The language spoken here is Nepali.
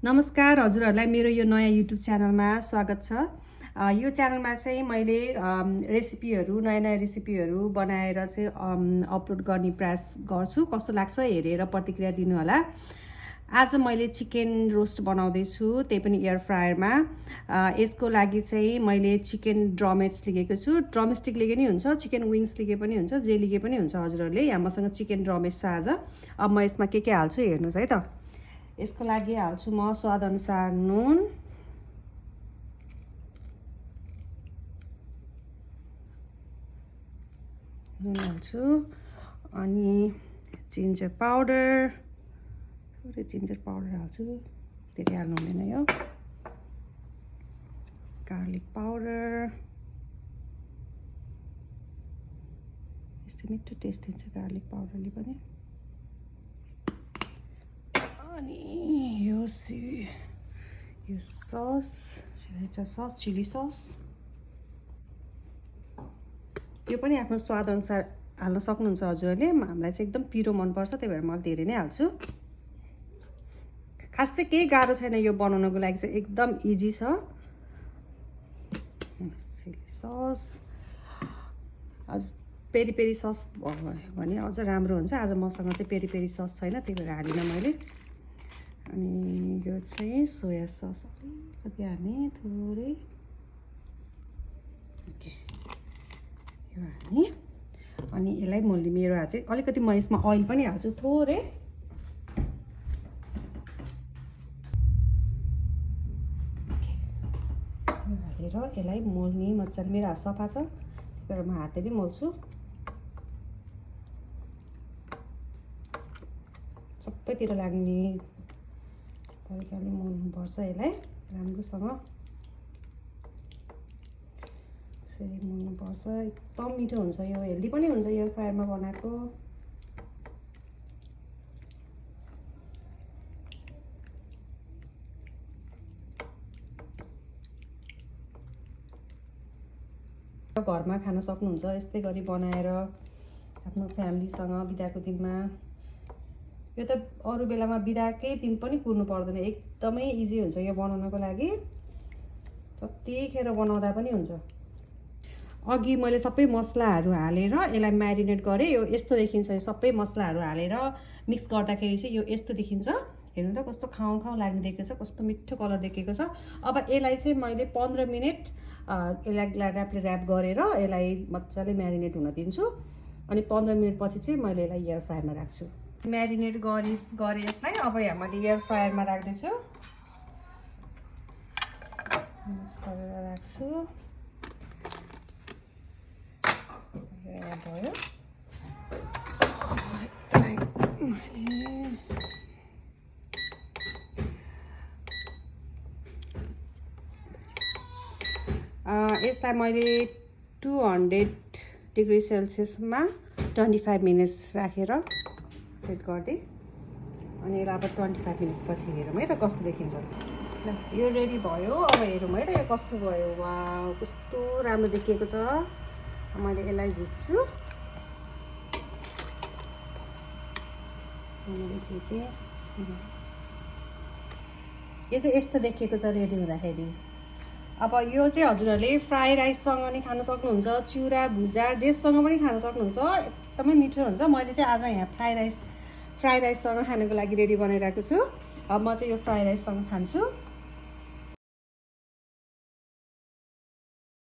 नमस्कार हजुरहरूलाई मेरो यो नयाँ युट्युब च्यानलमा स्वागत छ। यो च्यानलमा चाहिँ मैले रेसिपीहरू नयाँ रेसिपीहरू बनाएर चाहिँ अपलोड गर्ने प्रयास गर्छु। कस्तो लाग्छ हेरेर प्रतिक्रिया दिनु होला। आज मैले चिकन रोस्ट बनाउँदैछु, त्यही पनि एयर फ्रायरमा। यसको लागि चाहिँ मैले चिकन ड्रमेट्स लिएको छु। ड्रमस्टिक लिगे नि हुन्छ, चिकन विङ्स लिगे पनि हुन्छ, जे लिगे पनि हुन्छ हजुरहरूले। यहाँ मसँग चिकन ड्रमेट्स छ आज। अब म यसमा के हाल्छु हेर्नुहोस् है त। यसको लागि हाल्छु म स्वादअनुसार नुन, हाल्छु, अनि जिन्जर पाउडर, थोरै जिन्जर पाउडर हाल्छु, धेरै हाल्नु हुँदैन यो। गार्लिक पाउडर, यस्तो मिठो टेस्ट दिन्छ गार्लिक पाउडरले पनि। अनि यो सस, चिली सस, यो पनि आफ्नो स्वादअनुसार हाल्न सक्नुहुन्छ हजुरहरूले। हामीलाई चाहिँ एकदम पिरो मनपर्छ, त्यही भएर म धेरै नै हाल्छु। खास चाहिँ केही गाह्रो छैन यो बनाउनको लागि, चाहिँ एकदम इजी छ। चिली सस, हजुर पेरी पेरी सस भने अझ राम्रो हुन्छ। आज मसँग चाहिँ पेरी पेरी सस छैन, त्यही भएर हालिनँ मैले। अनि यो चाहिँ सोया सस अलिकति हाल्ने, थोरै, ओके यो हाल्ने। अनि यसलाई मैले मेरो हात चाहिँ अलिकति म यसमा ओइल पनि हाल्छु थोरै। हालेर यसलाई मोल्ने मजाले। मेरो हात सफा छ, त्यही भएर म हातले मोल्छु। सबैतिर लाग्ने तरिकाले मोल्नुपर्छ यसलाई राम्रोसँग, यसरी मोल्नुपर्छ। एकदम मिठो हुन्छ यो, हेल्दी पनि हुन्छ यो फ्रायरमा बनाएको। घरमा खान सक्नुहुन्छ यस्तै गरी बनाएर आफ्नो फ्यामिलीसँग बिदाको दिनमा। यो त अरू बेलामा बिदाकै दिन पनि कुर्नु पर्दैन, एकदमै इजी हुन्छ यो बनाउनको लागि, जतिखेर बनाउँदा पनि हुन्छ। अघि मैले सबै मसलाहरू हालेर यसलाई म्यारिनेट गरेँ। यो यस्तो देखिन्छ, यो सबै मसलाहरू हालेर मिक्स गर्दाखेरि चाहिँ यो यस्तो देखिन्छ। हेर्नु त कस्तो खाउँ खाउँ लाग्ने देखेको छ, कस्तो मिठो कलर देखेको छ। अब यसलाई चाहिँ मैले 15 मिनट यसलाई ऱ्याप गरेर यसलाई मजाले म्यारिनेट हुन दिन्छु। अनि 15 मिनट पछि चाहिँ मैले यसलाई एयर फ्रायरमा राख्छु। म्यारिनेट गरेँ यसलाई। अब यहाँ मैले एयर फ्रायरमा राख्दैछु, मिक्स गरेर राख्छु। भयो यसलाई मैले 200 डिग्री सेल्सियसमा 25 मिनट्स राखेर सेट गरिदिएँ। अनि यसलाई अब 25 मिनट्स पछि हेरौँ है त कस्तो देखिन्छ। ल यो रेडी भयो। अब हेरौँ है त यो कस्तो भयो। वाउ कस्तो राम्रो देखिएको छ। मैले यसलाई झिक्छु, झिकेँ। यो चाहिँ यस्तो देखिएको छ रेडी हुँदाखेरि। अब यो चाहिँ हजुरहरूले फ्राई राइससँग नि खान सक्नुहुन्छ, चिउरा भुजा जेसँग पनि खान सक्नुहुन्छ, एकदमै मिठो हुन्छ। मैले चाहिँ आज यहाँ फ्राई राइससँग खानको लागि रेडी बनाइरहेको छु। अब म चाहिँ यो फ्राई राइससँग खान्छु।